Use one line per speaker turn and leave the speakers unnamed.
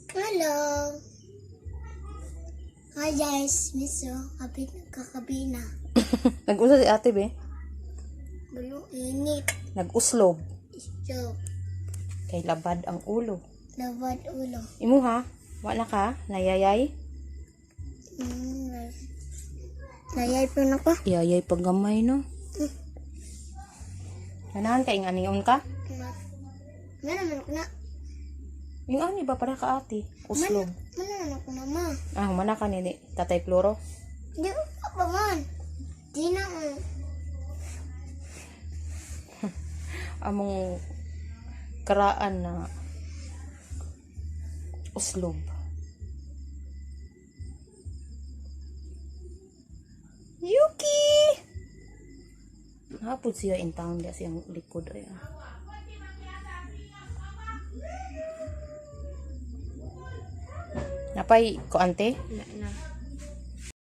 Hello. Hi guys, miso, kapit kakabina.
Nag-usa si ate, be.
Bulong init.
Nag-uslob.
Isto,
Kay labad ang ulo.
labad ulo.
Imo ha? Wa na ka? Nayayay?
Nayay po na ko.
Yayay paggamay, no? Ganahan ka, ing-anion ka?
Meron man ako na.
Yung ani ba para ka ate? Uslob.
Meron man ako na ma.
Ah, humana ka ni Tatay Floro.
Di ko pa man. Di na.
Among karaan na uslob. Yuki! Napod siya in town diya siyang likod ay. Ah. Napay ko ante?
Na na.